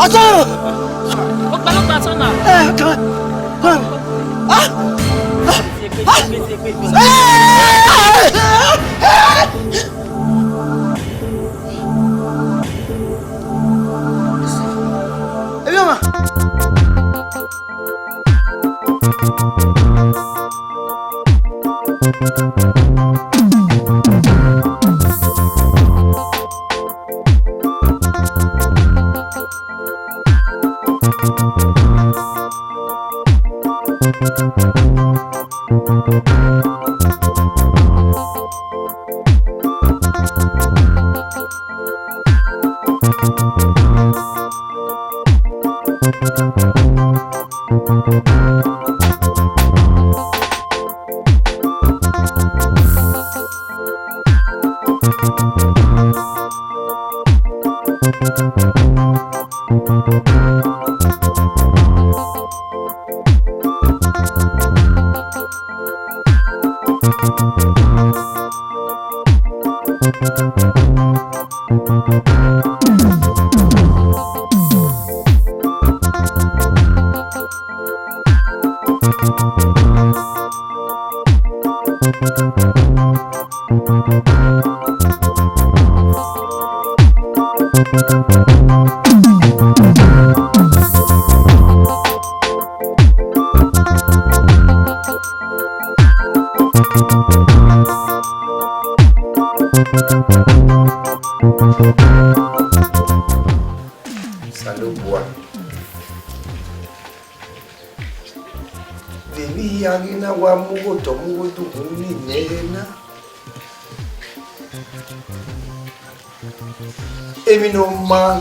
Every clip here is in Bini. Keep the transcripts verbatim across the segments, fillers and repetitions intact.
Ọtọ! Ọkpalọkpa tọ na. Emwi ọmwa. Osanobua, vbe emwi hia ghi na wa mu ugho otọ mu ugho odughu ni nẹ ẹre na? Emwi ne ọ maa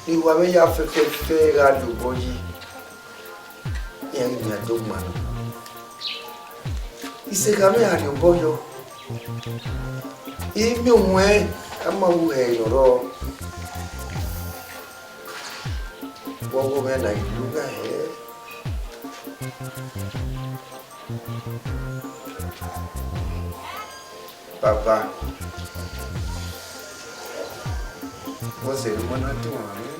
ne uwa vbe ya fẹfẹfẹ gha la obọ yi, iran ghi miẹn do gban nọ. Isekha mwẹ gha rhie obọ yọ, I miẹn owẹn, a ma ru hẹ ne ọ rrọọ. Vbe ọghomwẹ na i lu gha hẹ? Baba, vbọzẹ ne ọ ma na tuan mwẹ?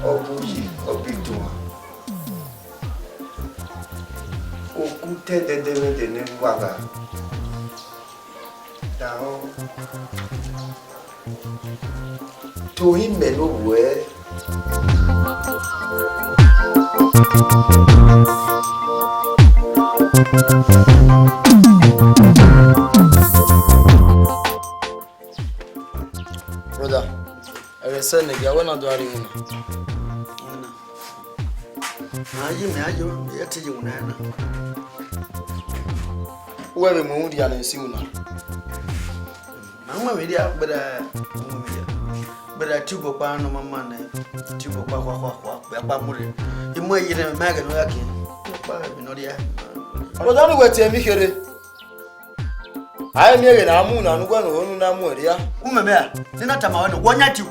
Ọ bu yi, ọ bi tuan. Oku te ẹdẹdẹmwẹdẹ ne uwa gha. Dahọ. Tohan imẹ ne ovbuẹ. Brother, ẹghẹ sẹ ne gia wẹ na do gha rrie iwinna. Wẹ na. A ye mẹ, a ye mẹ, mẹ ya te ye iwinna na. Uwẹ vbe mu uhunmwu rhia ne esi iwinna? Ma mu ẹmwẹ rhia, gbẹdẹ, gbẹdẹ tube ọkpa ne ọ ma ma nẹ, tube ọkpa khua, khua, khua, kpẹ akpa mu rre. I mu ẹre ye ne ma ghẹ ne ọ ya kie. Ọkpa emwi ne ọ rhia. Brother, ne uwẹ tie emwi kherhe. A i miẹn vbene a mu na ne uwẹ ne u na mu ẹre rhia. Umẹmẹ a, ne I na tama ruẹ nẹ, wẹ yan tube.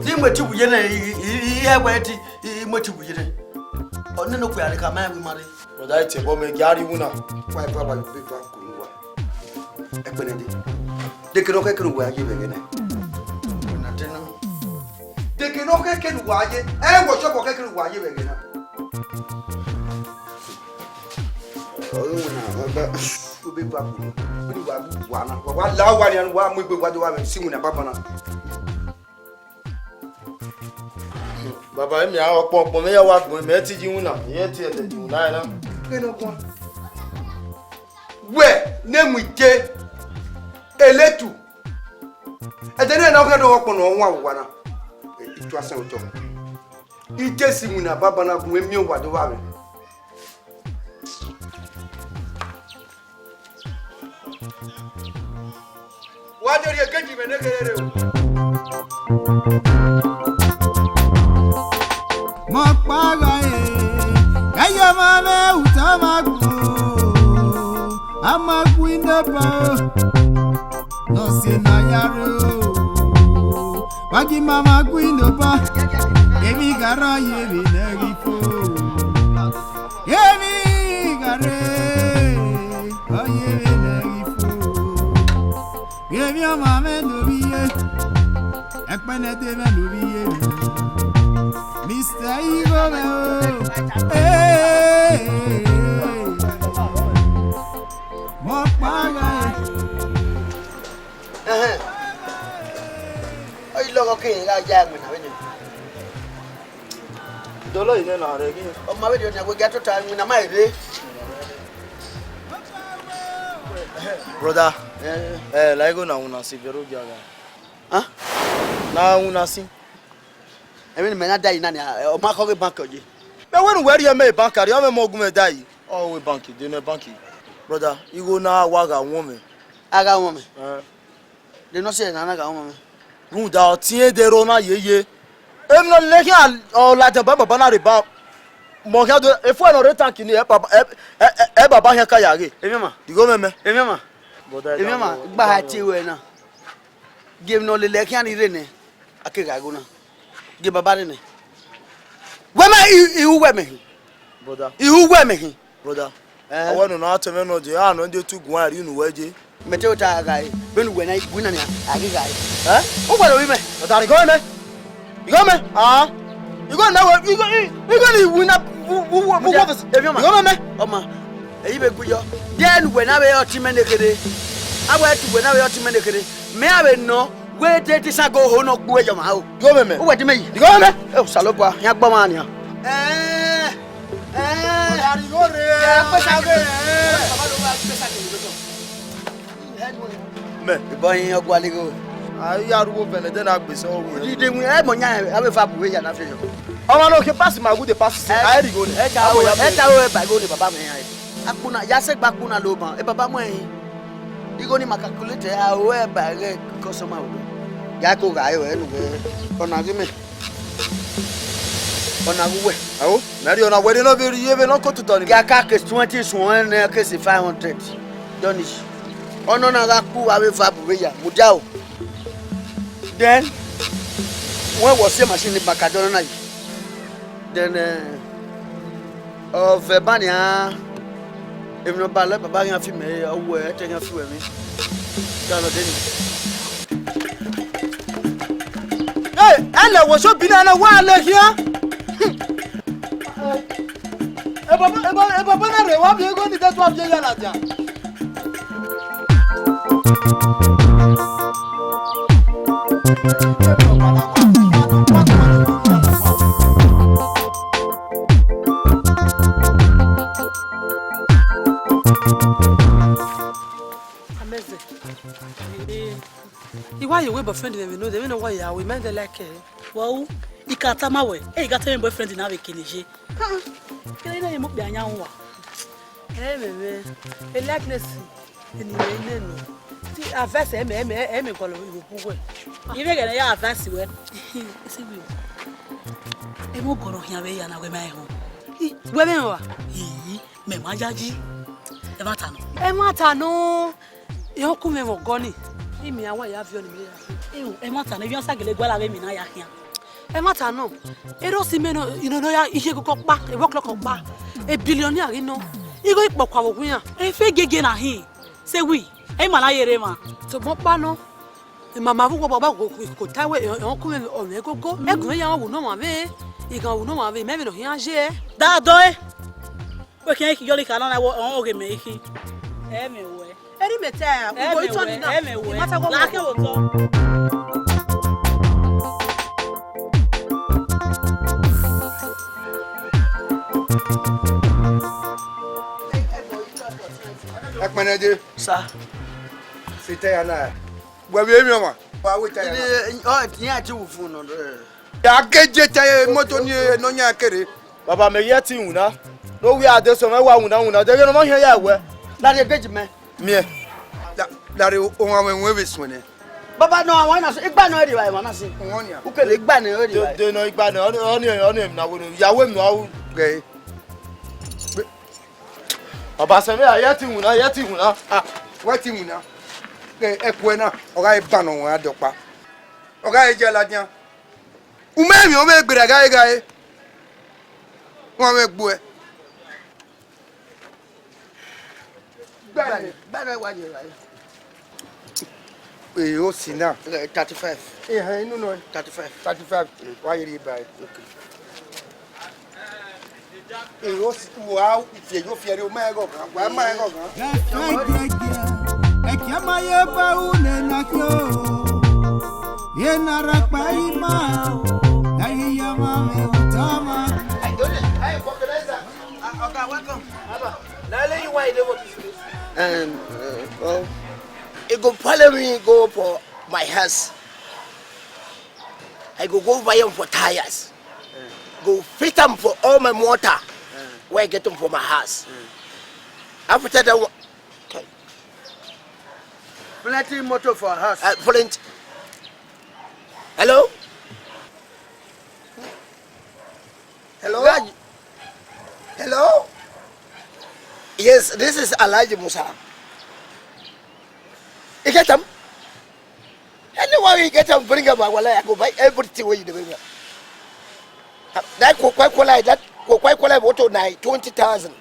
Ne I mu tube ye nẹ, I, I, I, I, I, I mu tube ye nẹ. Ọ nene okpia rre khama ẹn wẹ ima rre. Brother, I tie ẹbọ mẹ, gia rrie iwinna. Wa eva ba yo be va kunu wa. Ẹkpẹnẹdẹ. Deke ne ọ khẹke ne uwa ye vbe ẹghẹ na. Ọna te nọ. Deke ne ọ khẹke ne uwa ye, ẹ wọ shop ọ khẹke ne uwa ye vbe ẹghẹ na. Ọre wẹ na, ọba, obe gba kuru. Wẹ ni wa gu wa na. Wa, wa la wa ni, wa mu egbe wa do wa vbe si wina baba na. Baba, emi a ọkpọnkpọn, mẹ ya wa gbọn, mẹ ti yi wina, mẹ ti ẹdẹ yi wina na. Kene ọkpọn. Wẹ ne mu ite, eletu. Ẹdẹ ne na ọghe do ọkpọn ne ọ wan wa na. Itu asẹ otọ. Ite si wina baba na gun emi owa do wa vbe. Wa de rhie ekeji mwẹ ne kherere o. Mọ kpa gha e, ẹyẹ ma mwẹ utọ ma gu, a ma gu inọbọ, nọ si na ya rre o. Wa gi ma ma gu inọbọ, emwi gha rrọọ ye vbe nẹ ghi fo. Emwi gha rre, ọ ye vbe nẹ ghi fo. Emwi ọmwa mwẹ ne ovbi ye, ẹkpẹnẹdẹ mwẹ ne ovbi ye. Mister Igho mwẹ o, eh, mọ kpa gha. Ẹhẹn. Ọ i lọghọ ke irẹn gha ya ẹwẹn na vbene. Dọlọ yi nẹ na rẹ ghi. Ọ ma vberriọ nian wẹ gie a tota iwinna ma rre. Brother, eh, la igho na winna sin vbe ẹro gia gha. Ah? Na winna sin. Emwi ne imẹ na da yi na nia, ọ ma khọ ghe bank ọ ye. Mẹ wẹ ne uwẹ rhie mẹ bank, a rhie mwẹ mọ gu mwẹ da yi. Ọ wẹ bank, de nẹ bank. Brother, igho na wa gha wọn mwẹ. A gha wọn mwẹ? Eh. De nọ si ẹre na na gha wọn mwẹ. Rhunmwuda ọtiẹn de rre na yeye. Emwi ne ọ lele khian ọ ladian ba baba na rre ba. Mọ khian do, efuẹ ne ọ rre tank ni, ẹ baba, ẹ, ẹ, ẹ, ẹ baba khian ka ya ghe. Emwi ọma. Igho mwẹ mẹ. Emwi ọma. Brother, emwi ọma, gba ha tie ruẹ na. Gie emwi ne ọ lele khian ni rre nẹ, a ke gha gho na. Gie baba rre nẹ. Wẹ mẹ, i, i uwẹ mẹ hin. Brother. I uwẹ mẹ hin. Brother. Eh? Awẹ nọ na tẹ mwẹ nọ je, a nọ de tu guan ri unu wẹ je. Mẹ te ta gha e, vbene uwẹ na iwinna nia, a ghi gha e. Eh? U wẹ ro mẹ? Brother, igho mẹ. Igho mẹ. Ah. Igho na wẹ, igho, i-, igho ni iwinna, u, u, u, u, Mudia, u, emwi ọma. Igho mẹ mẹ. Ọma. Eyi vbe gu yọ. Then uwẹ na vbe ọtẹn mẹ nekherhe. Awẹ tu uwẹ na vbe ọtẹn mẹ nekherhe. Mẹ a vbe nọ, wẹ de te sa go ho nọ gbe uwẹ yọ ma o. Igho mẹ mẹ. U wẹ de mẹ yi. Igho mẹ mẹ. E Osanobua, yan gbọ ma nian. Eh. Eh. Ọya righo rre. Ya kpesa ghe. Baba do wa kpesa ghe. Mẹ. Ibọ yin ọgua ligho. A ya rugbo vẹnẹ de na gbese ọghe. Udi de win, ẹ mọ yan, a vbe fa bu vbe ya na fi yọ. Ọmwa ne ọ khin pass ma gu de pass se, a i righo nẹ. Ẹ ta ro, ẹ ta ro, ẹ ba igho ne baba mwẹ yan. Akpuna, ya sẹ gba akpuna lo ban, e baba mu ẹrin. Igho ni ma calculate, a ro ẹ ba ẹghẹ customer o. Ya ko gha ẹ nu vbe, ọna ghi mẹ. Ọna ghi uwẹ. Ao, mẹ rhie ọna wẹ rhie nọ vbe rhie vbe nọ ko tutọ ni. Gia ka case twenty suẹn nẹ case five hundred. Dọnish. Ọnọna gha kpu avbe eva bu vbe ya, mudia o. Then, wẹ wọ si machine ni bank a dọnọ na yi. Then, eh, ọ vẹ ba nian, emwi ne ọ ba lẹ baba khian fi mẹ, ọ wẹ ẹtẹ khian fi wẹ emwi. Danọ de ni. Hey, ẹlẹ wo so bi na na wa le khian. Ebaba, ebaba, ebaba na rre wa bi ego ni de tu a bi ya ladian. Amẹzẹ. Eh, I wa ye wẹ boyfriend mwẹ vbe node, vbene ọ wa ya ru, I ma de like ẹre. Wa ru, I ka tama wẹ, e I gha te mwẹ boyfriend na vbe kene ye. Ah, kere ne I mu okpia yan uwa. Ẹ mẹ mwẹ, e likeness, eni mwẹ nẹ nọ. Ti advice ẹ mẹ, ẹ mẹ, ẹ mẹ gualọ vbe bu wẹ. I vbe ghẹ ne ya advice wẹ. Esi wi. Ẹ mọ gọrọ khian vbe ya na wẹ ma ẹ họn. I, wẹ vbe họn wa? Iyi. Mẹ ma yayi. Ẹmwata nọ. Ẹmwata nọ. Ehọnku mwẹ vbe ọgọ ni. Imi a wa ya viọ ne imẹ ya. Eo, ẹmwata nọ, ivbi ọsa gele gualọ avbe emi na ya khian. Ẹmwata nọ. Erọsi mẹ nọ, ino nọ ya iye kọkọ kpa, ebo clock kpa. E billion ni a ghi nọ. Igho ikpọkua vbe okhu iran. Efe gege na hin. Se wi. Ẹ ma na ye rre emwa. Tobọ ọkpa nọ, mama vbe uwu ọba ko ta wẹ, ọ ku mwẹ ọmwẹ gogo, ẹgọmwẹ ya wu ne ọmwa vbe, ighan wu ne ọmwa vbe, mẹ vbe ne ọ khian ye. Da dọe. Wẹ khian iyọrọ ikha nọ na, wẹ ọghe mẹ ikhi. Ẹ mẹ wẹ. Eri mẹ ta, ẹ ugbọ mẹ itọ wẹ, ni na. Ẹ mẹ wẹ. Imata wọ. La kẹ wọ tọ. Ẹkpẹnẹdẹ. Sir. Sita ya na. Wẹ vbe emwi ọmwa. Wa wẹ ta ya na. Ọ, iran ti wu fun nọ. Ya ke je ta imoto ni, nọ yan kere. Baba, mẹ ye ẹtin iwinna. Ne ovbi adesẹ mwẹ wa winna winna, deghẹ ne ọ ma khian ya wẹ. Lare egbe ji mẹ. Miẹn. La-, lare owanmwẹ wẹ vbe suẹn nẹ. Baba, nọ, awa na sẹ, igba nọ rri evbare, emwa na sẹ. Wẹ ọnian. Ukele igba nọ rri evbare. De, de nọ igba nọ, ọni, ọni, ọni emwi na wẹ ne, ya wẹ emwi na ru. Gẹ. Baba, sẹ mwẹ, ya ye ẹtin iwinna, ye ẹtin iwinna. Ah, wẹ ẹtin iwinna. Ẹ, ẹkuẹ na, ọ gha ban nọ wọn adọkpa. Ọ gha ye ladian. U ma emwi ọmọ egberra ghae ghae. Wọn mwẹ gbuẹ. Gbẹrẹ, gbẹrẹ wa ye ra. Eh, o si na. Eh, thirty-five. Eh, inu nọ. Thirty-five. Thirty-five. Mm. Wa ye rri ba. Okay. Eh, o si, wa fi, yo fi ẹre, o ma ẹghọ ghan, wa ma ẹghọ ghan. Ẹkiama ye ba une na kio. Ye na rakpa ima. Ẹyẹ ma me utama. Uh, Oga, welcome. Abba, na only you why you dey work this place? Um, uh, well, he go follow me go for my house. I go go buy am for tires. Go fit am for all my motor. Where I get am for my house. After that one, plenty motor for house. Uh, plenty. Hello? Hello? Where are you? Hello? Yes, this is Alhaji Musa. You get them? Anywhere you get them, bring them. Wallahi, I go buy everything where you dey bring am. That Coca-Cola, that Coca-Cola bottle na twenty thousand.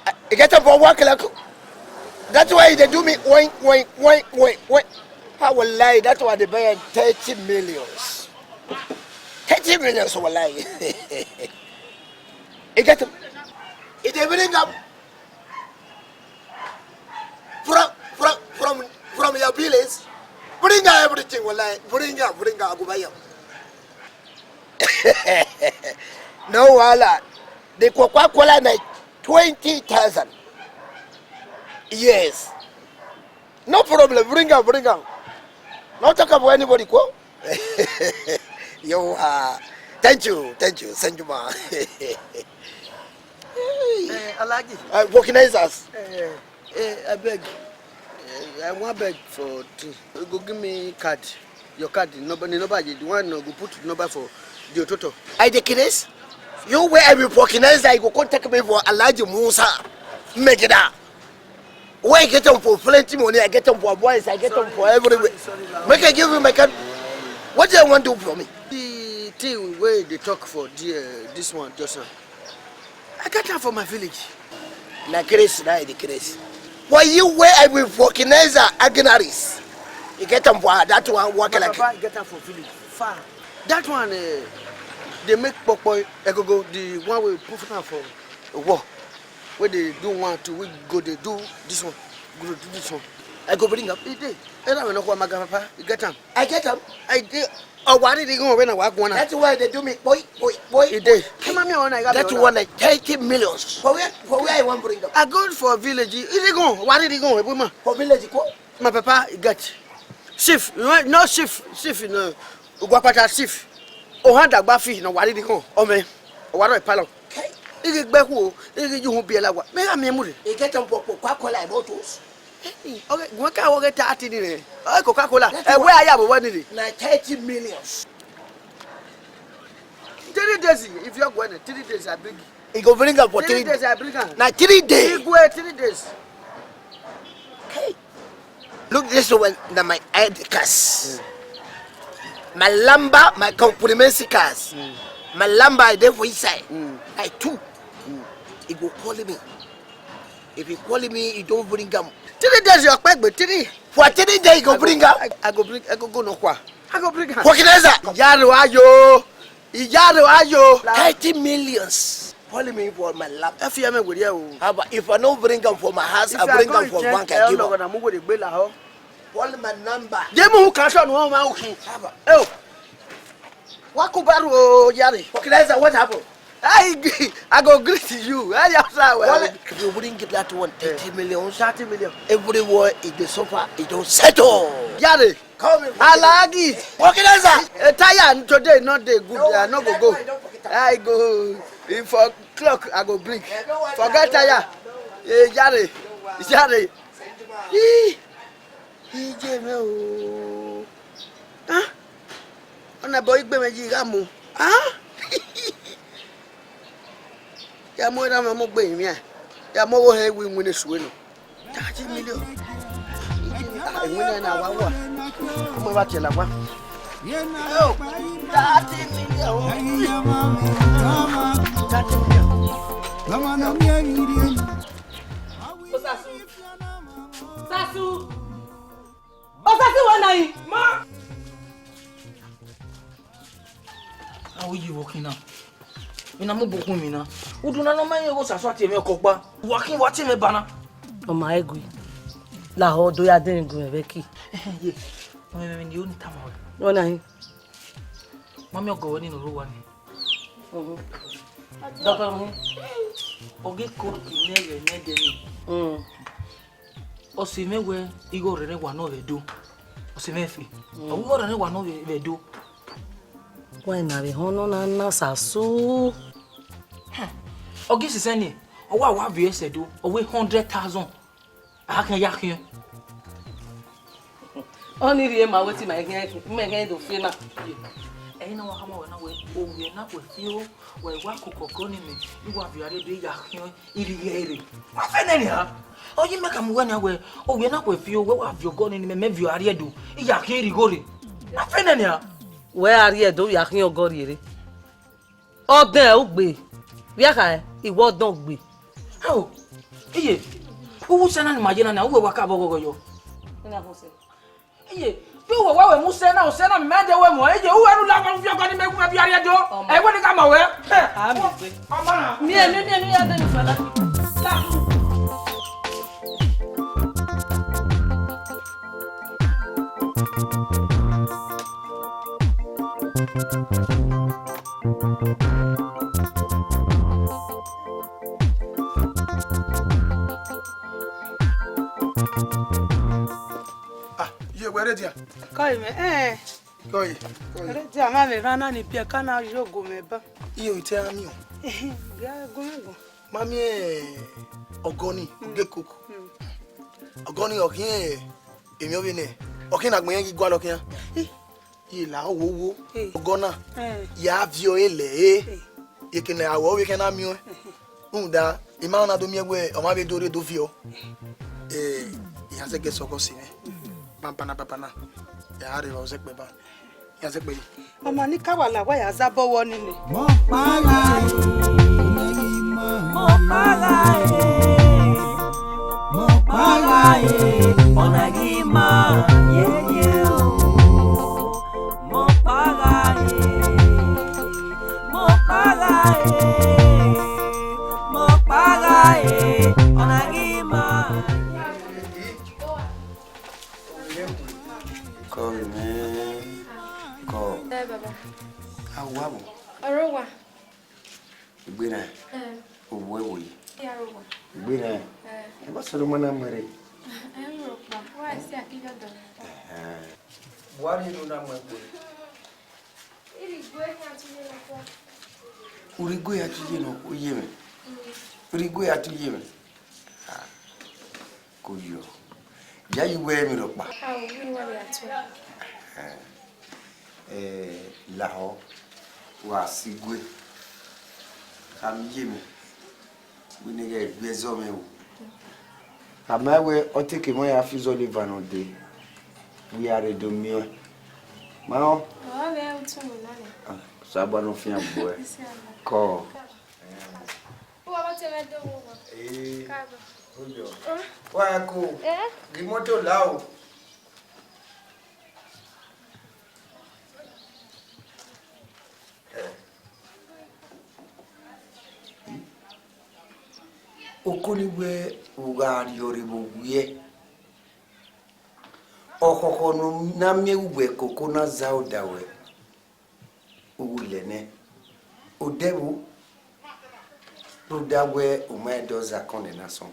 I get them for one o'clock. That's why they do me wine, wine, wine, wine, wine. Ah, wallahi, that's why they buy thirty millions. Thirty millions, wallahi. You get them? If they bring up from, from, from, from your village, bring out everything, wallahi. Bring out, bring out, I go buy them. No wahala. The Coca-Cola na twenty thousand. Yes. No problem. Bring am, bring am. No talk about anybody, ko? Yo, uh, thank you, thank you, thank you, ma. Eh, Alhaji. Uh, vulcanizers. Eh, eh, I beg. Eh, I wan beg for thing. You go give me card. Your card, the number, the number, the one you go put the number for the ototo. I dey craze? You wey I be vulcanizer, you go come take me for Alhaji Musa Megida. Where I get them for plenty money, I get them for boys, I get them for everywhere. Sorry, sorry, sorry, Lord. Make I give you my card. What do you want to do for me? The thing wey dey talk for the, uh, this one just now. I get am for my village. Na craze, na e dey craze. Why you wey I be vulcanizer agnaries? You get am for that one, work like. Papa, you get am for village, far. That one, eh, dey make kpokpo egogo, the one wey put am for wall. Wey dey do one, two, we go dey do this one, go dey do this one. I go bring am. E dey. Era we no kwa maga, papa, you get am. I get am. I dey. Ọ wa rhirhi igho wẹ na wa guan na. That's why they do me, boy, boy, boy. E dey. Ẹ ma miẹn ọna, I got that one like thirty millions. For where, for where I wan bring am? I go for village. Irigho, wa rhirhi igho, ebe ma. For village, ko? My papa, he get. Chief, you know, no chief, chief, you know, Ugwapata chief. Ohan dagba fi, no wa rhirhi igho, ọmẹ. Ọ wa rọ ipalọ. Okay. Ighi gbe khuo, ighi ju hun biẹ la wa. Me gha miẹn mu rre. He get am for, for Coca-Cola bottles. Hey, okay, wẹ ka wọ ghe thirty ni rẹ. Oi, Coca-Cola. Ẹ wẹ a ya vbe wẹ ni rre. Na thirty millions. Three days, if you go in three days, I bring. He go bring am for three. Three days, I bring am. Na three days. He go three days. Hey. Look this one, na my head cars. Mm. My Lamba, my complimentary cars. Mm. My Lamba, I dey for inside. Mm. I two. Mm. He go call me. If he call me, he don't bring am. Three days, your peg be three. For three days, he go bring am. I, I go bring, I go go no kwa. I go bring am. Organizer. Iyaro ayo. Iyaro ayo. Thirty millions. Call me for my lap. If you me with you. How about if I no bring am for my house, I bring am for bank, I give am. Call my number. Ye mu cash on one man. How about? Oh. Wa ku baru o, Iyare. Organizer, what happened? I, I go greet you. I am sorry. Well, if you wouldn't give that one thirty million, thirty million. Everywhere it dey suffer, it don't settle. Iyare. Come in. Alhaji. Organizer. A tire today not dey good. I no go go. I go. If four o'clock, I go bring. Forget tire. Eh, Iyare. Iyare. Ih. Ije me o. Ah. Ọna ẹbọ igbe mwẹ yi gha mu. Ah. Ya mu erha mwẹ mu gbe rinmwian. Ya mu ọvbokhan iwinna esu nọ. Thirty million. Ah, iwinna na wa wa. Ọmọ wa tiẹ la wa. Yo, thirty million. Thirty million. Osasu. Sasu. Osasu, wẹ na yi. Ma. Awe yi vbe ọkhin na. Emwi na mu bu khuẹn emwi na. Udu na nọ ma rẹn ighe Osasu a tie mwẹ ọkọ ọkpa. Wa khin wa tie mwẹ ba na. Ọ ma ẹgui. Lahọ do ya dẹn gu mwẹ vbe ẹki. Ẹhẹn, ye. Ọ mwẹ mwẹ ni o ni tama wẹ. Wẹ na yi. Ma miẹn ọgọ wẹ ni ne ọ rre owa ni. Mhm. Dọkọ mu. Ọ ghi code ki nẹ ẹghẹ ne ẹdẹ ni. Mm. Ọ sẹ mwẹ wẹ igho rre wa nọ vbe Ẹdo. Ọ sẹ mwẹ fi. Mm. Ọ wẹ igho rre wa nọ vbe, vbe Ẹdo. Wa na vbe họn nọ na na Sasu. Ọ ghi sisẹ ni, ọ wa wa viọ ẹse Ẹdo, ọ wẹ hundred thousand. A khian ya khian. Ọni rhie ma wẹ te ima i khian, ima i khian do fie na. Ẹyin na wa khama wẹ na wẹ, ovbi na wẹ fi o, wẹ wa koko ọgọ ni mẹ, I wa viọ arre do ya khian irri ghẹ rre. Wa fẹ nẹ nian. Ọ yi mẹ ka mu wẹ nian wẹ, ovbi na wẹ fi o, wẹ wa viọ ọgọ ni mẹ, mẹ viọ arre do, I ya khian irri igho rre. Wa fẹ nẹ nian. Wẹ arre do ya khian ọgọ rriere. Ọdẹn ugbe, vbe a kha ẹe, I wẹ ọdẹn ugbe. Ao, iye, uwu sẹ na ni ma ye na nian, uwẹ wa ka vbe ọghọghọ yọ. Iye, vbe uwẹ wa wẹ mu sẹ na, usẹ na mẹ ma de wẹ mu, iye, uwẹ ru la wa fi ọgọ ni mẹ gu mẹ viọ arre do. Ọmọ. Ẹ wẹ ne ka ma wẹ. Ẹ. A mi gbe. Ọmọ na. Miẹn, miẹn, miẹn, miẹn, ya de ni fala. Ah, iye, wẹ rre dia? Kọ imẹ, eh. Kọ ye, kọ ye. Rre dia, ma vbe rhan na ni biẹ ka na yo go mẹ ba. Iye, ite a miẹn o. Ga go mẹ go. Ma miẹn ọgọ ni, mm, Ogekoko. Mm. Ọgọ ni, ọ khian emwi ọvbehe nẹ, ọ khian ne agbọn irẹn ghi gualọ khian. Eh. Iye la, wo, wo, eh, ọgọ na, eh, ya viọ ẹre lẹ, eh. Eh. Eke ne a wẹ ovbi ẹkẹn na miẹn ọẹn. Eh. Rhunmwuda, I ma na do miẹn wẹ ọ ma vbe do rre do viọ. Eh, iran zẹgẹ sẹ ọgọ si mwẹ. Banbanna, banbanna. Ya rre vbe ọ zẹkpẹ ba. Ya zẹkpẹ yi. Ọma ni ka wa la wa ya zẹ abọ wọ nene. Mo para e, mo para e, mo para e, ọna ghi ma, ye, ye o. Mo para e, mo para e, mo para e, ọna ghi ma. Kọ vbe mẹ, kọ. Ẹ, baba. A wa vbo? Ọrọre owa. Egbe na? Ẹ. Ovbi uwẹ vbo yi? Iyaro owa. Egbe na? Ẹ. Ẹ, vbọ sẹ ne ọ ma na mu ẹre? Ẹ, u rhọkpa. Wa ẹ si a ki yọ dọ. Ẹhẹn. Buhari eno na mu ẹkpo. Irigwe ya tu ye nọ kua. Urigwe ya tu ye nọ, ye mwẹ. Mm. Urigwe ya tu ye mwẹ. Ah, ko yọ. Ya yi wẹ emwi rhọkpa. A, o, vbene uwa vbe a tu. Eh, lahọ, wa si gue. Khama iye mwẹ, wẹ ne ghẹ gbe ẹzọ mwẹ o. Khama wẹ ọ te ke emọ ya fi uzọ le eva nọ dee, wẹ a rre do miẹn ọẹn. Ma rẹn? Ọ vbe utọ mwẹ na nẹ. Ah, Osanobua ne ọ fian gbe uẹ. Isi a na. Kọ. Uwa vbe te mwẹ do wo wa. Ee. Kaabọ. Wa ko, Eh? Ghi moto la o. Okoni wẹ u gha rriọ rre vbe owiẹ, ọkhọkhọ ne u na miẹn uwẹ koko na za odaro ruẹ, u wu lẹ nẹ. Odẹ vbo, rhunmwuda wẹ u ma dọ zakọn nẹ na sọn.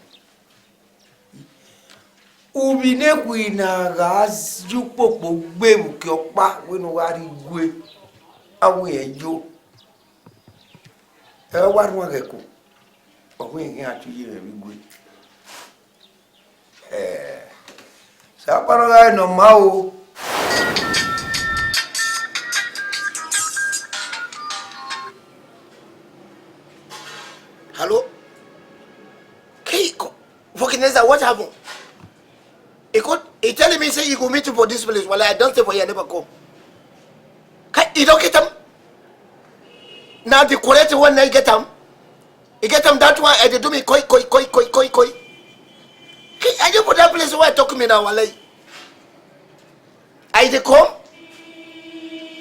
Uvbi ne khui na gha ye ukpokpo gbe vbe uki ọkpa wẹ ne u gha rrie igue, a wẹ irẹn yo. Ẹ wa rhuan ghẹ ku, ọ wẹ irẹn khian tu ye mwẹ vbe igue. Ẹ, Osanobua ne ọ gha re ne ọ ma o. Hello? Hey, co-, Vulcanizer, what happen? He could, he telling me say he go meet you for this place. Well, I don't stay for here, I never come. Ca-, he don't get him. Now the correct one, I get him. He get him that one, and they do me koi, koi, koi, koi, koi, koi. Hey, are you for that place where talk to me now, Wale? I dey come.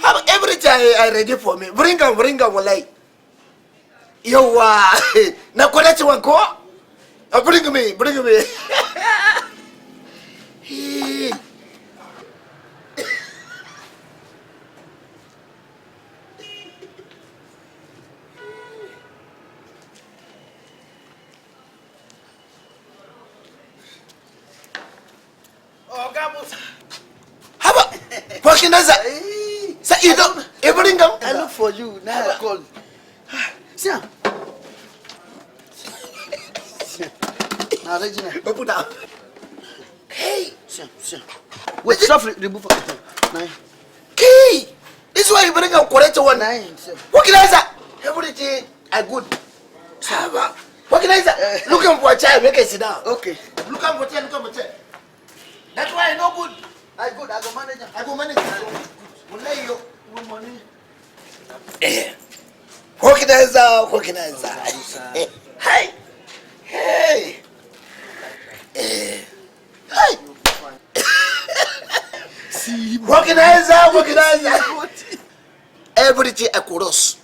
Have everything I, I ready for me. Bring am, bring am, Wale. Yo, uh, na correct one, ko? Uh, bring me, bring me. Hey. Oga Musa. Haba, Vulcanizer. Hey. Sir, you don't, you bring am? I look for you. Now I call. See am. Na original. Open am. Hey. See am, see am. Wait, softly, remove am. Nah. Key! This one you bring am correct one. Nah, sir. Vulcanizer. Everything I good. Sir. Vulcanizer. Eh. Look am for a chair, make it sit down. Okay. Look am for chair, look am for chair. That's why I no good. I good, I go manage am. I go manage am. We'll let you with money. Vulcanizer, Vulcanizer. Hey! Hey! Hey! See, Vulcanizer, Vulcanizer. Everything I could us.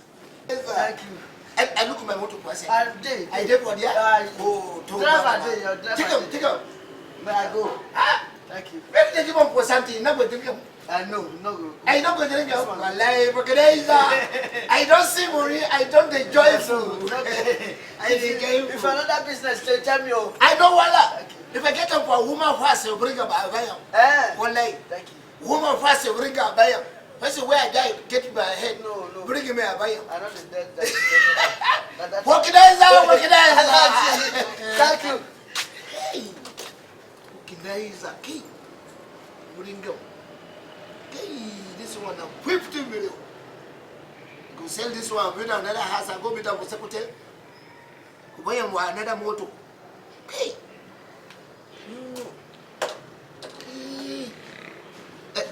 Thank you. I, I look my motor for I dey. I dey for there. Ah, oh, to driver dey, your driver. Take am, take am. May I go? Ah! Thank you. Maybe they give am for something, not go drink am. I know, no go. I no go drink am. Wallahi, Vulcanizer. I don't see money, I don't dey joyful. No, no. I dey get if another business, they tell me, oh. I know wala. Thank you. If I get am for a woman first, you bring am, I buy am. Eh. Wallahi. Thank you. Woman first, you bring am, buy am. Person where I die, get my head. No, no. Bring me, I buy am. I don't dey that. Vulcanizer, Vulcanizer. Thank you. Hey. Vulcanizer, key. Bring am. Hey, this one na fifty million. Go sell this one, build another house, and go build am for Sokoto. Go buy am another motor. Hey. Hey. Eh.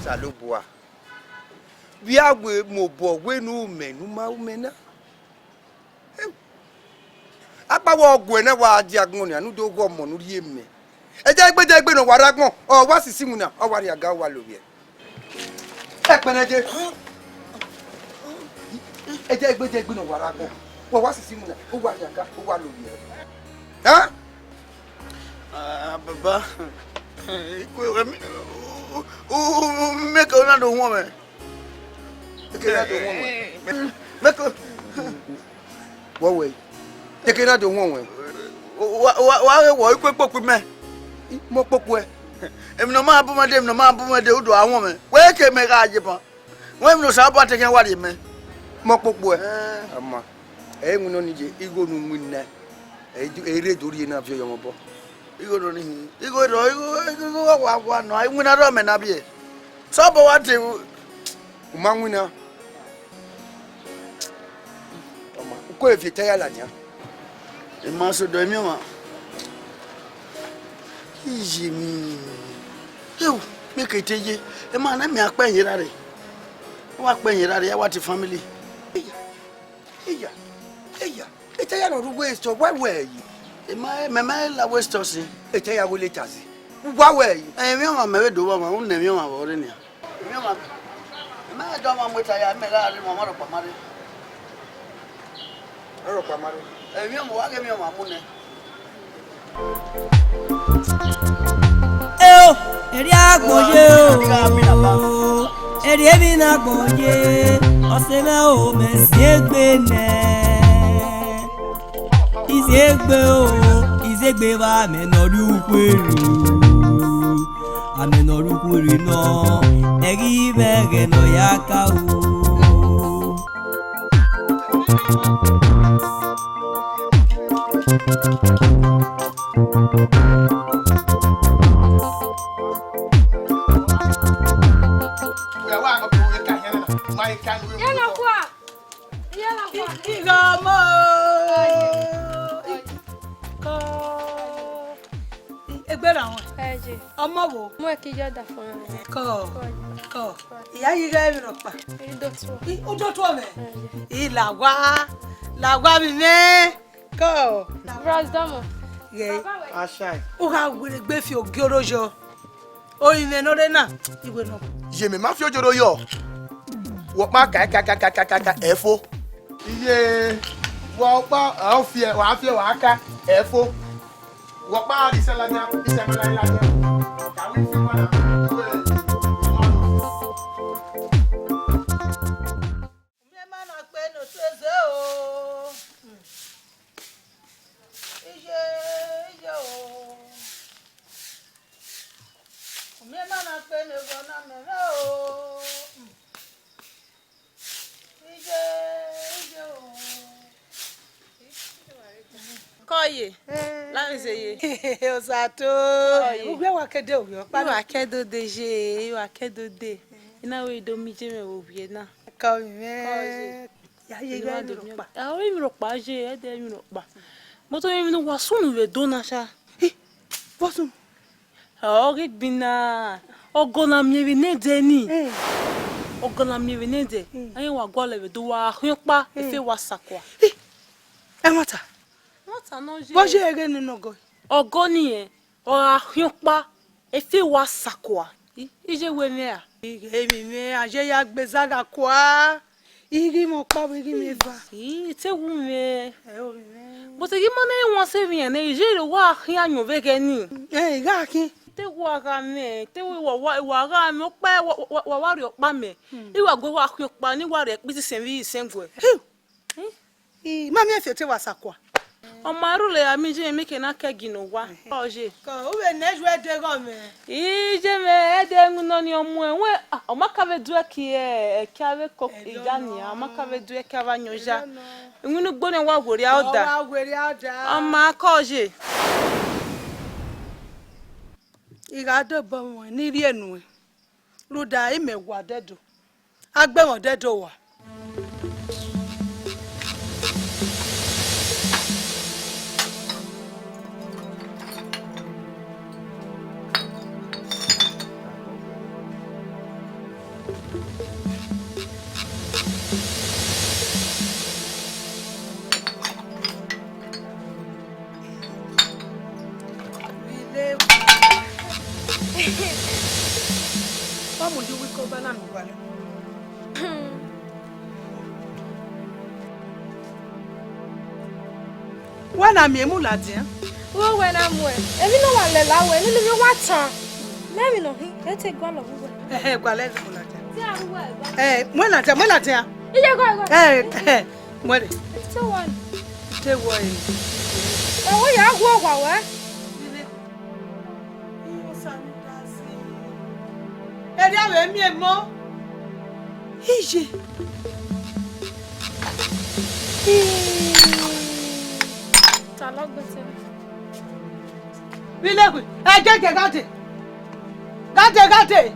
Osanobua, vbe a wẹ mobọ wẹ ne u ru mẹ ne u ma ru mẹ na. Akpawẹ ọguẹ na wa dia agbọn nia, ne u do ghe ọmọ ne u rhie mẹ. Ẹdẹgbe ẹdẹgbe ne ọ wa rre agbọn, ọ wa sisi iwinna, ọ wa rhie aga, ọ wa lovbiẹ. Ẹkpẹnẹdẹ. Ẹdẹgbe ẹdẹgbe ne ọ wa rre agbọn, ọ wa sisi iwinna, ọ wa rhie aga, ọ wa lovbiẹ. Hẹn? Ah, baba, ikue wẹ mi, u, u, u, mẹ ke na do wọn mẹ. Te ke na do wọn wẹ. Mẹ ke. Wọ wẹ. Te ke na do wọn wẹ. Wa, wa, wa ghe wọ, ikue kpokpo mẹ. I, mọ kpokpo ẹ. Emwi ne ọ ma bu mwẹ dee, emwi ne ọ ma bu mwẹ dee, u do a wọn mẹ. Wẹ ke mẹ gha ye ban. Wẹ emwi ne Osanobua te khian wa rhie mẹ. Mọ kpokpo ẹ. Eh. Ama, ẹ i winna ọnii ye, igho ne u winna, ẹ i re do rhie na viọ yọ mwẹ obọ. Igho do ni hin. Igho rọ, igho, igho wa, wa nọ, iwinna rọ mẹ na biẹ. Sọbọ wa te. U ma winna. Ọ ma, u ko vbe viọ etẹn ya ladian. I ma sẹ odọ emiọnmwa. Iye mi. Ewu, mẹ ke te ye. Ẹ ma na mẹ a kpẹ yẹn ra rre. Wa kpẹ yẹn ra rre, a wa te family. Eya, eya, etẹn ya nọ rre waste, ọ wa wẹ yi. Ẹ ma, mẹ ma la waste sin. Etẹn ya wẹ leta zẹ. Wa wẹ yi. Emwi ọmwa mẹ vbe do vba ọmwa, u nẹ emwi ọmwa vbe ọrre nian. Emwi ọmwa, mẹ dọ ọmwa mu eta ya, mẹ gha rre, ọmwa rhọkpa ma rre. Ọ rhọkpa ma rre. Emwi ọmwa, wa ghe emwi ọmwa mu nẹ. Eo, erriọ agbọn ye o, erriọ emwi ne agbọn ye, ọse mwẹ o, mẹ si egbe nẹ. Izegbe o, izegbe vbe amẹ ne ọ rrie ukhuerhu, amẹ ne ọ rrie ukhuerhu nọ, ẹghẹ imẹ ẹghẹ ne ọ ya ka o. Iye na kua. Iye na kua. I-, igho ọmọ o. Kọ. Egbe ra wọn. Ẹ je. Ọmọ wo? Mu ẹki yọ da fọn. Kọ. Kọ. Kọ. Iya yi ghe emwi rhọkpa. I do tuọ. I, u do tuọ mẹ? Ẹ je. I la wa. La wa mi mẹ. Kọ. Bros Dọmọ. Ghe. Ashai. U gha were egbe fi ogie oro yọ. Orinmwẹ ne ọ rre na, iwe nọ. Ye mẹ ma fi ojoro yọ. Wọ kpa ka, ka, ka, ka, ka, ka, ka, ẹ fo. Iye, wọ kpa, ọ fiẹ, wa fiẹ, wa ka, ẹ fo. Wọ kpa, isalaja, isalaja. Ka wi fi ma na. Mẹ ma na kpe ne otu eze o. Iye, iye o. Mẹ ma na kpe ne vbọ na mẹ rre o. Iye, iye o. Kọ ye, eh, la vbe ze ye. Osato. Kọ ye. Ugbẹ wa ke de ovbi ọkpa. Wa ke do de ye, wa ke do de. I na wẹ do miẹn iye mwẹ vbe ovbi ẹre na. Kọ mwẹ. Kọ ye. Ya ye, ẹ i gha do miẹn rhọkpa. A, emwi rhọkpa ye, ẹ dẹ emwi rhọkpa. But emwi ne uwa sunu vbe do na sha. Eh, vbọ sunu? Ọ ghi gbinna, ọgọ na miẹn vbe nẹdẹ ni. Eh. Ọgọ na miẹn vbe nẹdẹ. Hmm. Ẹẹn, wa gualọ vbe do, wa khian ọkpa, eh, efe wa sakua. Eh, ẹmwata. Ẹmwata nọ ye. Vbọ ye ẹghẹ ne nọ ọgọ? Ọgọ ni ẹ, ọ gha khian ọkpa, efe wa sakua. I, iye wẹ mwẹ ra? Ighẹ emwi mwẹ, a ye ya gbe zagha kua. I ghi mwẹ ọkpa vbe, i ghi mwẹ eva. I, te wu mwẹ. Ẹ o, mwẹ. But I ghi ma na wan sẹ emwi iran nẹ, iye rẹ wa khian ayọn vbe ẹghẹ ni. Ẹ, I gha khian. Te wa gha mwẹ, te wa, wa, wa gha mwẹ ọkpa, wa, wa, wa, wa rhie ọkpa mẹ. Hmm. I wa gu wa khian ọkpa, ne I wa rhie ẹkpiti isẹn vbe isẹn guẹ. Phew! Hmm? I ma miẹn fi te wa sakua. Ọ ma rhulẹ a, mẹ iye mwẹ, mẹ ke na kẹ gie ne owa. Ẹhẹn. Ọ ye. Kọ, u vbe nẹ yu ẹdẹ ghe mẹ. Iye mwẹ, ẹdẹ ẹwinna ni ọ muẹn. Wẹ, ah, ọ ma ka vbe duẹ ẹki, ẹki avbe ko iya nia, ọ ma ka vbe duẹ ẹki avbe ayọn ya. Ẹdẹ nọ. Iwinna ugbo ni wa werriẹ ọda. Ọ wa werriẹ ọda. Ọ ma kọ ye. I gha dobọ mwẹ ne I rhie nuẹn. Rhunmwuda imẹ wa dẹdẹ, a gbe mwẹ dẹdẹ owa. Wa mudia uwu ikọba na miẹn uwa la. Wẹ na miẹn mu ladian? Wẹ, wẹ na muẹn. Emwi ne ọ wa lẹla wẹ, nene emwi ọ wa tan. Mẹ emwi ne ọ hin, ẹ te gualọ vbe uwẹ. Ẹhẹ, gualọ ẹghẹ mu ladian. Te a ru wẹ ẹghẹ. Ẹ, mu ladian, mu ladian. Iye ẹghẹ, ẹghẹ. Ẹ, ẹ, mu ẹre. Te wọ ni. Te wọ ẹre. Ẹ wo ya gu ọgua wẹ. Erriọ vbe miẹn emọ. Iye. Ta lọ gbe te. Vbe ilẹkùn, ẹ gẹgẹ gha dee. Gha dee, gha dee.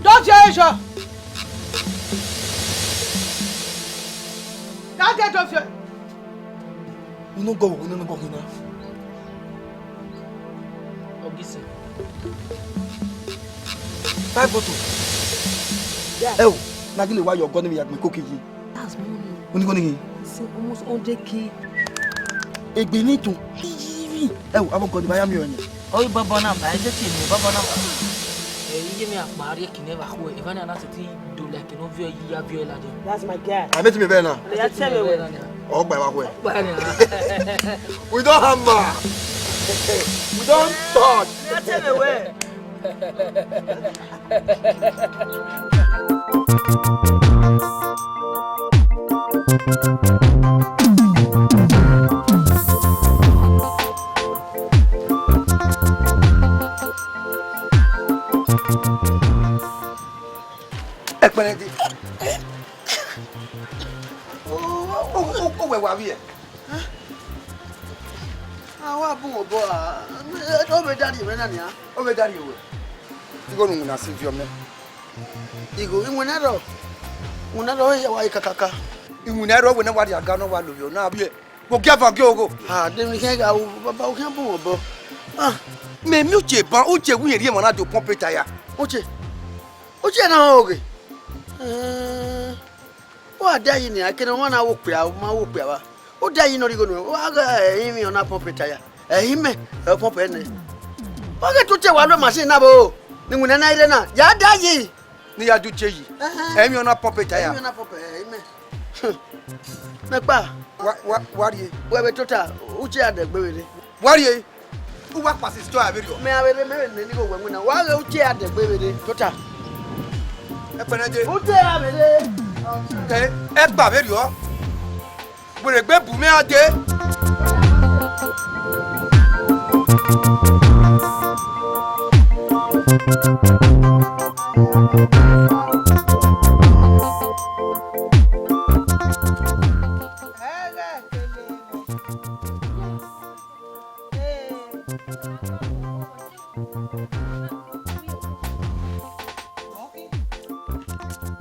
Do viọ ẹre yọ. Gha dee do viọ. Unu gọ, unu gọ khin na. Ọgisi. Five bottle. Yeah. Ẹ o, na gele wa yọ ọgọ ne emwi ya gbẹn koki yi. That's money. Unu gọ ni. It's almost hundred K. Egbe ni tun. Ẹ o, abo ọgọ ni ba ya miẹn ọnii. Ọ i bọbọ na ba, ẹ je tie unu bọbọ na. Ẹ, iye mwẹ akpa rrie kine vbe akhuẹ, evba na na sẹtin do like ne ọ viọ yi ya viọ ladian. That's my guy. A mẹ ti mẹ vẹ na. Ọ ya tẹ mwẹ wẹ. Ọ gba evba khuẹ. Gba ni. We don hammer. We don touch. Ọ ya tẹ mwẹ wẹ. Ẹkpẹrẹde. O, o, o, o wẹ wa vbiẹ. A wa bun obọ a. Ọ vbe da rhie mwẹ na nian. Ọ vbe da rhie ruẹ. Igho ne uwinna si viọ mẹ. Igho, iwinna rọ. Iwinna rọ ya wa kakaka. Iwinna rọ wẹ ne wa rhie aga ne wa lovbiẹ na vbiẹ. Vbe ogieva gie ogho. Ah, de emwi khian gha ru, baba, u khian bun mwẹ obọ. Ah. Mẹ miẹn uche ban, uche wu rhie emwa na do pump tyre. Uche. Uche na họn oghe. Eh. Wa da yi nia, kene ọmwa na wo okpia, ma wo okpia vba. U da yi ne ọ rhie igho nuẹn, wa ghe ẹrinmwi ọ na pump tyre. Ẹrinmwi, ẹ pump ẹnẹ. Wa ghe te uche wa lo machine na vbo. Ni iwinna na i rre na, ya da yi. Ne I ya da uche yi. Ẹhẹn. Ẹrinmwi ọ na pump tyre. Ẹrinmwi ọ na pump, ẹrinmwi. Nẹkpa. Wa, wa, wa rhie. Wẹ vbe tota, uche a dẹgbe vbe rre. Wa rhie. U wa kpasi store a vberriọ. Mẹ a vbe rre, mẹ vbe nene igho wẹ winna. Wa ghe uche a dẹgbe vbe rre tota. Ẹkpẹrẹde. Uche a vbe rre. Ẹ, ẹgba vberriọ. Wẹ rhie egbe bu mwẹ a dee.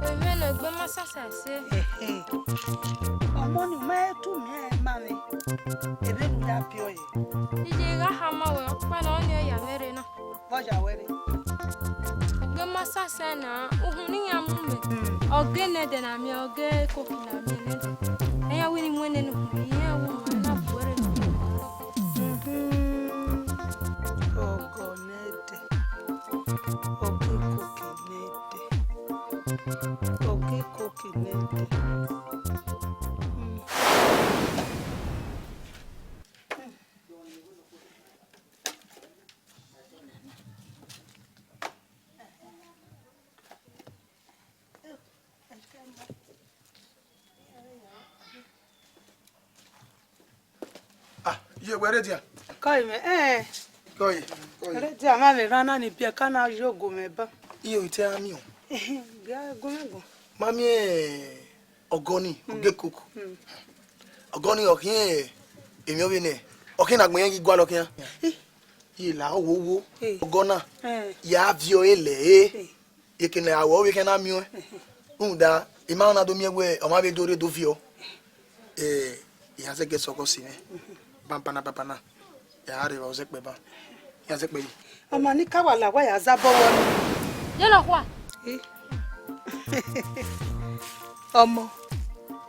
Ẹmwẹ ne egbe ma sasa ẹse. Ehe. Ọmọ ni, u ma he tu miẹn ma mwẹ. Ebe ne u ya biẹ ọre. Iye gha khama wẹ, ọkpa ne ọ ni ọ ya mwẹ rre na. Vbọ ya wẹ rre? Egbe ma sasa na, uhunmwu ne iran mu mẹ. Hmm. Ọghe nẹdẹ na miẹn, ọghe koki na miẹn nẹdẹ. Iran wẹ ne I mu ẹn nene uhunmwu, iran wẹ uhunmwu na bu ẹre nọ. Mhm. Ọgọ nẹdẹ. Ọghe koki nẹdẹ. Ọghe koki nẹdẹ. Hmm. Ah, ye wẹ rre dia? Kọ imẹ, eh. Kọ ye, kọ ye. Rre dia, ma vbe rhan na ni biẹ ka na yo go mẹ ba. Iye ite a miẹn o. Bia go mẹ go. Ma miẹn ọgọ ni, ọghe koko. Mm. Ọgọ ni ọ khiẹn emwi ọvbehe nẹ, ọ khiẹn ne agbọn irẹn ghi gualọ khian. Eh. Iye la owowo, eh, ọgọ na, eh, ya viọ ẹre lẹ ẹre. Eh. Ekene a wẹ ọ vbe khian na miẹn ọẹn. Rhunmwuda, I ma na do miẹn wẹ ọmwa vbe do rre do viọ. Eh, iran zẹgẹ sẹ ọgọ si mwẹ. Banbanna, banbanna. Ya rre vbe ọ zẹkpẹ ban. Iran zẹkpẹ yi. Ọmọ ni ka wa la wa ya zẹ abọ wẹ ọnii. Ye nọkhua. Eh. Ọmọ,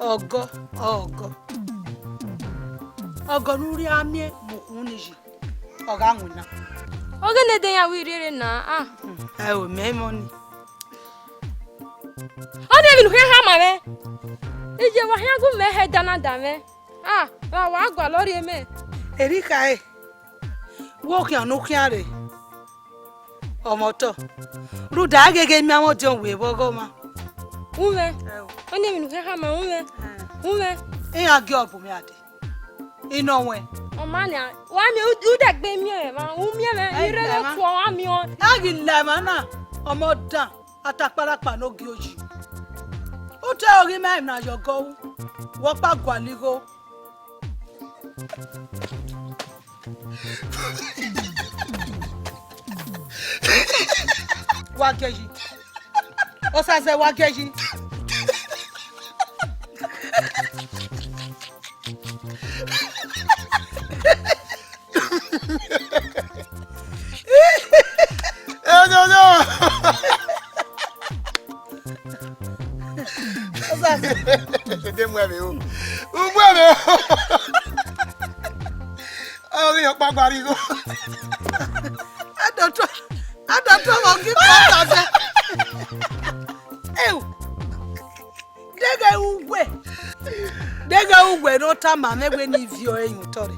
ọgọ, ọgọ. Ọgọ ne u rhie a miẹn mu ukhunmwu ni yi. ọ gha winna. Ọ ghe ne ẹdẹ iran wẹ irhiẹnrhiẹn na, ah. Ẹ o, mẹ mọ ni. Ọ ni emwi ne u khian khama mwẹ. Iye wa khian gu mẹ hẹ danada mwẹ. Ah, ra wa gualọ rhie mẹ. Erha khare, wẹ okhian ne u khian rre, ọmọtọ, rhunmwuda a gheghe miẹn mwẹ ọdiọn wẹ vbe ọghọmwa. Umwẹ. Ẹ o. Ọ ni emwi ne u khian khama, umwẹ. Ẹ. Umwẹ. Iran gie ọgbun mẹ a dee. Inọwẹn. Ọ ma nian, wa miẹn u-, u dẹgbe miẹn mwẹ mwa, u miẹn mwẹ, ẹ, irẹn ne ọ tuọ wa miẹn ọẹn. A ghi la emwa na, ọmọ dan, atakparakpa ne ogie oyi. U te oghi ma emwi na ye ọgọ ru, wẹ ọkpa gualọ igho. Wa gie yi. Osaze, wa gie yi. Ẹ, no, no. Osaze. Dede mu ẹmwẹ o. U mu ẹmwẹ o. Ọ ghi ọkpa gualọ igho. Adọtọ, adọtọ, mọ ghi kọ Osaze. Ewu. Deghẹ uwẹ, deghẹ uwẹ ne ọ tama mwẹ wẹ ne I viọ ẹre ye otọ rẹ,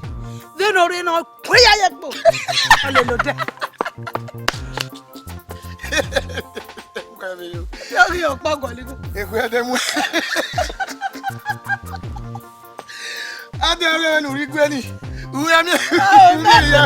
vbene ọ rre ne ọ kue ya ye kpo. Ọ lele odẹ. Ọ ghi ọkpa gualọ igho. Ekhue ẹdẹ mu. Adé ọrẹ ne u rre igue ni, u ra miẹn, u miẹn ya.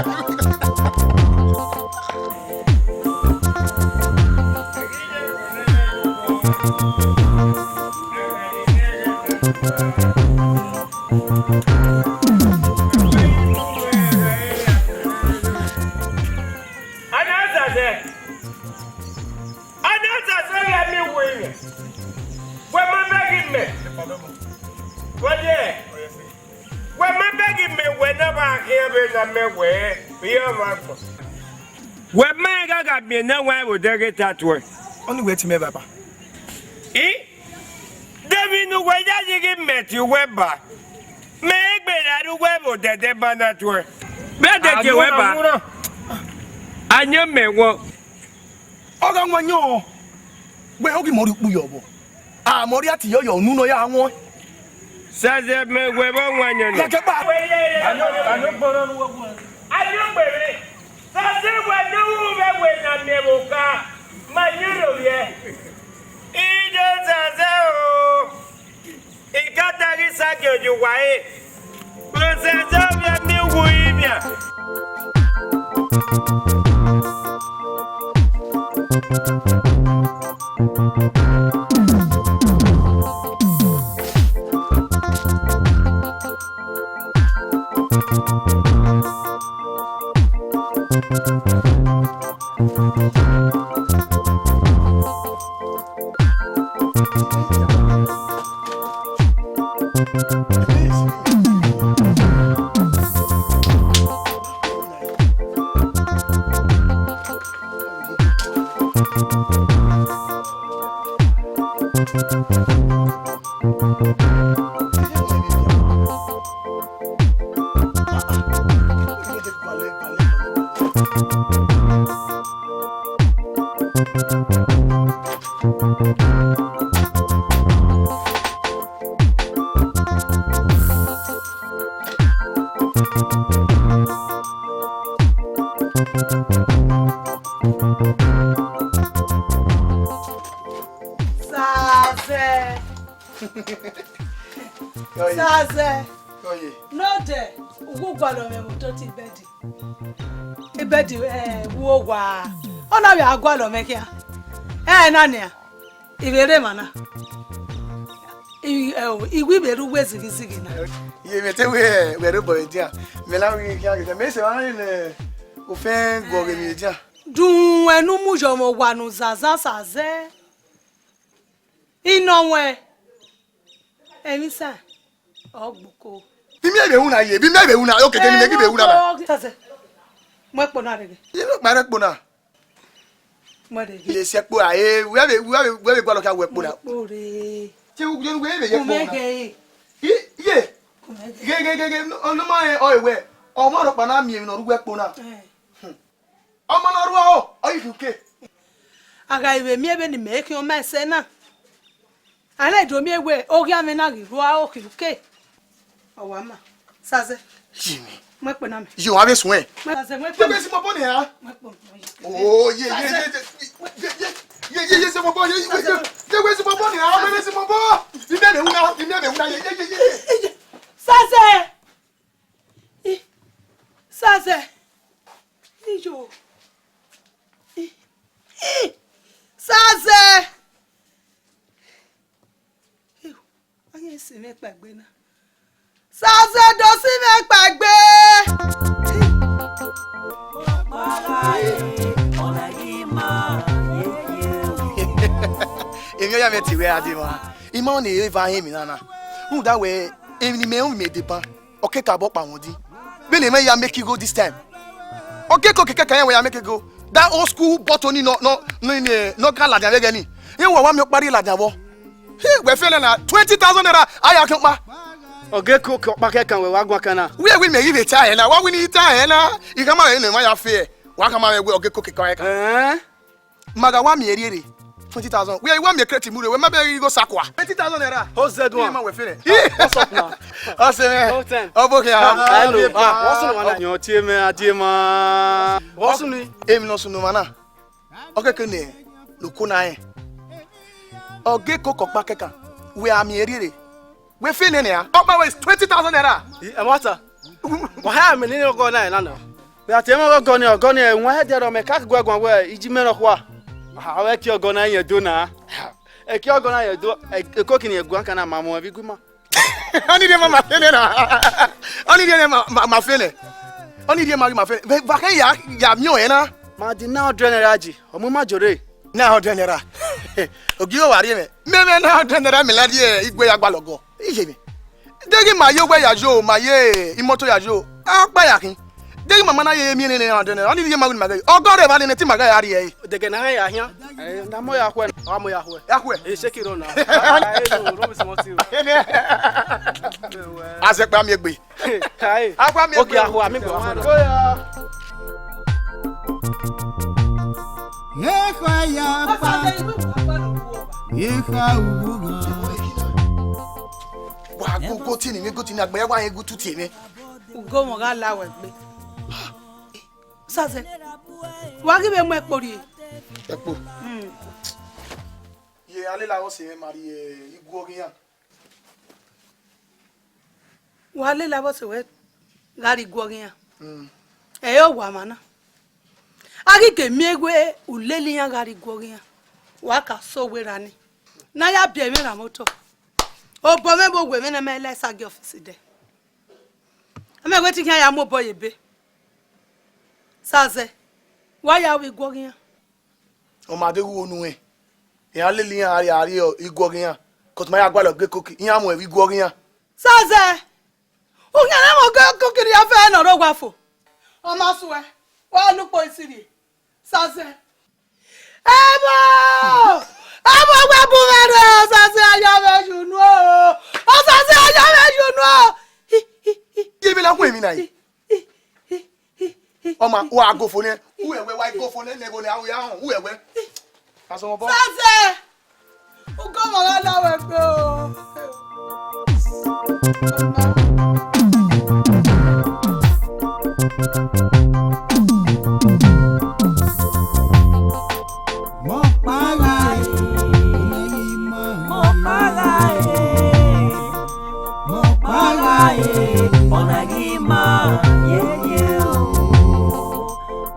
Ana Zaza, Ana Zaza, ya mi wo ire. Wẹ ma bẹghe mẹ. Wẹ ye. Wẹ ma bẹghe mẹ, wẹ na wa khian vbe na mẹ wẹ, vbe ọ vba gbọn. Wẹ ma ghagha miẹn ne wa vbe odẹ ghe ta tuẹ. Ọni wẹ tie mẹ baba. I? Deghẹ ne uwẹ yayi ghi mẹ tie uwẹ ba, mẹ egbe ra rre uwẹ vbe odẹdẹ ba na tuẹ. Vbe ẹdẹ tie uwẹ ba, a yan mẹ wọ. Ọ gha wan yọn, wẹ oghi mọ rhie ukpu yọ vbọ? A mọ rhie ati yọ yọ unu nọ ya wọn. Zaza mẹ wẹ vbe wan yọn nọ. Gẹgẹ ba. Ayọgbẹre. Zaza wẹ ne u vbe wẹ na miẹn vbe oka, ma yẹn ro vbiẹ. Ido Zaza o. I ka ta ghi sa gie oye uwa ẹre. Zaza ovbi emiwu ivbian. Zaza. Zaza. Nọdẹ, u gu gualọ mwẹ vbe otọ te bẹdi. Ibẹdi, eh, wo wa. Ọ na vbe a gualọ mwẹ khian. Ẹ na nian. I vbe rre emwa na. I, ẹ o, I wi vbe rre uwu ezighi izighi na. Iye mwẹ te wẹ, wẹ rre obọ vbe dia. Mẹ na wẹ khian ghe, mẹ sẹ mwa ne ofẹn guọghọ emwi dia. Dunmwu ẹnu mu yọ mwẹ owa ne u Zaza Zaza. Inọwẹn. Emisa, ọ gboko. Bi mẹ vbe ru na ye, bi mẹ vbe ru na, okete ni mẹ ghi vbe ru na ba. Zaza. Mu ẹkpo na rre ghe. Ye no kpa rẹ ẹkpo na. Mu ẹre ghe. Ye si ẹkpo ra, eh, wẹ vbe, wẹ vbe, wẹ vbe gualọ kha wẹ ẹkpo na. Mu ẹkpo rre. Te u jẹn wẹ vbe ye ẹkpo na. Ku mẹ ghe. I, ye. Ku mẹ ghe. Ghe, ghe, ghe, ghe, no, no ma, eh, ọ, eh, wẹ. Ọmwa rhọkpa na miẹn emwi ne ọ rre uwu ẹkpo na. Eh. Hmm. Ọmọ ne ọ rrọọ, ọ i khin uke. A gha vbe miẹn vbene imẹ khian ma ẹsẹ na. A na do miẹn wẹẹ, oghian mwẹ na ghi rrọọ, ọ khin uke. Ọ wa ma. Sazẹ. Jimmy. Mu ẹkpo na mẹ. Yo, avbe suẹn. Sazẹ, mu ẹkpo. Degbe si mobọ nia. Mu ẹkpo. Oh, ye, ye, ye, ye, ye, ye, ye, si mobọ, ye, ye, ye, ye, ye, si mobọ nia, avbe si mobọ. Imẹ vbe una, imẹ vbe una, ye, ye, ye, ye, ye. Sazẹ. Ih, Sazẹ. Iyo. Ih, ih, Sazẹ. Iyo, a ghi si mwẹ kpaegbe na. Sazẹ do si mwẹ kpaegbe. Emwi ọ ya mwẹ te wẹ a dee mwa. I ma ne eva họn emwi na na. Rhunmwuda wẹẹ, emwi ne imẹ ru vbe imẹ deba, ọ ke ka bọ kpa wọn di. Vbene imẹ ya make igho this time. Ọ ke ko kẹkẹ kan iran wẹ ya make igho. That old school bottle ni nọ, nọ, nọ, nọ, nọ ka ladian vbe ẹghẹ ni. Iran wa wa miẹn ọkpa rhie ladian vbọ. Hi, wẹ fẹ nẹ na, twenty thousand naira, a ya khian ọkpa. Ọ ke ko ọkpa kẹkan wẹ wa guan kan na. Wẹ wẹ mẹ ghi vbe ta ẹre na, wa wẹ ne I ta ẹre na. I khama ẹre ne emwa ya fe ẹre. Wa khama mwẹ wẹ ọ ke ko kẹkan ẹkan. Ẹn? Ma gha wa miẹn erriere, twenty thousand. Wẹ i wa miẹn crate mu rre, wẹ ma bẹghe igho sakua. Twenty thousand naira. Ho zẹ duan. Ima wẹ fẹrẹ. What's up now? Ọ sẹ mwẹ. Long time. Ọ bo khian. Ah, hello. Ah, what's up, man? Yọn tie mẹ, a tie ma. What's up ni? Emwi ne ọ sunu mwa na. Ọ keke ne loko na rẹn. Ọ ghe koko ọkpa kẹkan. Wẹ a miẹn erriere. Wẹ fe nene a. Ọkpa wẹ is twenty thousand naira. Ẹ mata. Wa ha mẹ nene ọgọ na na na. Wẹ a tie mẹ ọgọ ni, ọgọ ni, ẹ wan hẹdẹ rọ mẹ ka guẹ guan wẹ iji mẹ rọ khua. Aha, ọ vbe kie ọgọ na yẹn do na. Ẹ kie ọgọ na yẹn do, ẹ, ẹ ko kini ẹ guan kan na ma mu ẹvbi gu ima. Ọni rhie ma ma fe nẹ na. Ọni rhie ma, ma, ma fe nẹ. Ọni rhie ma ghi ma fe nẹ. Vbe, va khe ya, ya miẹn ọnrẹn na. Ma di na hundred naira ji, ọ mu ima jore. Na hundred naira. Ogie wa rhie mẹ. Mẹ, mẹ na hundred naira mẹ la rhie igue ya gbalọ ọgọ. Iye mẹ. Deghẹ ma ye owẹ ya yo, ma ye imoto ya yo. Akpa ya khin. Deghẹ ma ma na ye miẹn nene hundred naira. Ọni rhie ma ghi ma ghe. Ọgọ rẹ evba nene te ima gha ya rhie ẹre. Dẹgẹ ne a ya khian. Ẹ, na mọ ya khuẹ. A mọ ya khuẹ. Ya khuẹ. Ẹ, shake it on now. Ẹ, no, no be small thing. Azẹkpa miẹn egbe. Kai. Akhuẹ miẹn egbe. Oke, akhuẹ, a miẹn egbe. Oya. Ye kha ya kpa, ye kha ughu gha. Wa gogo tie ne imẹ, go tie ne agbẹn ya wa rẹn gu tu tie mwẹ. Ugo mwẹ gha la wẹ gbe. Sazẹ, wa ghi vbe mu ẹkpo rrie. Ẹkpo. Mm. Ye a lele avbe ọse mwẹ ma rrie igue ọghe iran. Wa lele avbe ọse ruẹ gha rrie igue ọghe iran. Mm. Ẹ i re owa mwa na. A ghi ke miẹn wẹ u lele iran gha rrie igue ọghe iran. Wa ka sẹ owa erha nii. Ne a ya biẹ mwẹ rhan mwẹ otọ. Obọ mwẹ vbe owe mwẹ ne mẹ la Esa gie ọfisi dẹ. A mẹ wẹ te I khian ya mu obọ ye ebe. Sazẹ, wa ya ru igue ọghe iran. Ọ ma deghẹ u ho unu rẹn. Iran lele iran rrie, a rrie igue ọghe iran. Cos ma ya gualọ ghe koki, iran mu ẹvbo igue ọghe iran. Sazẹ, u khian na mu ọghe koki rhie ọfẹ ne ọ rre owa fo. Ọ ma suẹ, wa ne ukpo isi rrie. Sazẹ. Ẹvbo! Ẹvbo, wẹ bu mwẹ rre, Sazẹ, a ya mwẹ ye unu o. Ọ Sazẹ, a ya mwẹ ye unu o. Ye vbe la hu emwi na yi. Ọ ma, wa gofo nẹ. U ẹwẹ, wa gofo nẹ, nẹ ẹvbo nẹ, a ya họn, u ẹwẹ. Asọmọ bọ. Sazẹ! Ugo mwẹ gha la wẹ gbe o. Mo kpagha e, mo kpagha e, mo kpagha e, ọna ghi ma yeye o.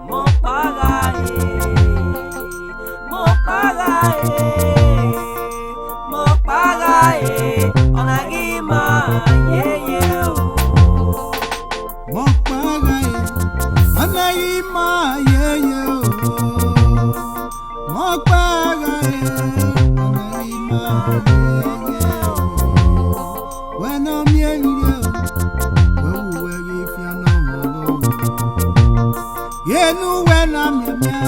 Mo kpagha e, mo kpagha e, mo kpagha e, ọna ghi ma yeye o. Mo kpagha e, ọna ghi ma yeye o. Mo kpagha e, ọna ghi ma yeye o. Wẹ ne ọ miẹn emwi rre o, wẹ wu wẹ ghi fian ne ọ họn ọvbokhan. Ye ne uwẹ na miẹn miẹn,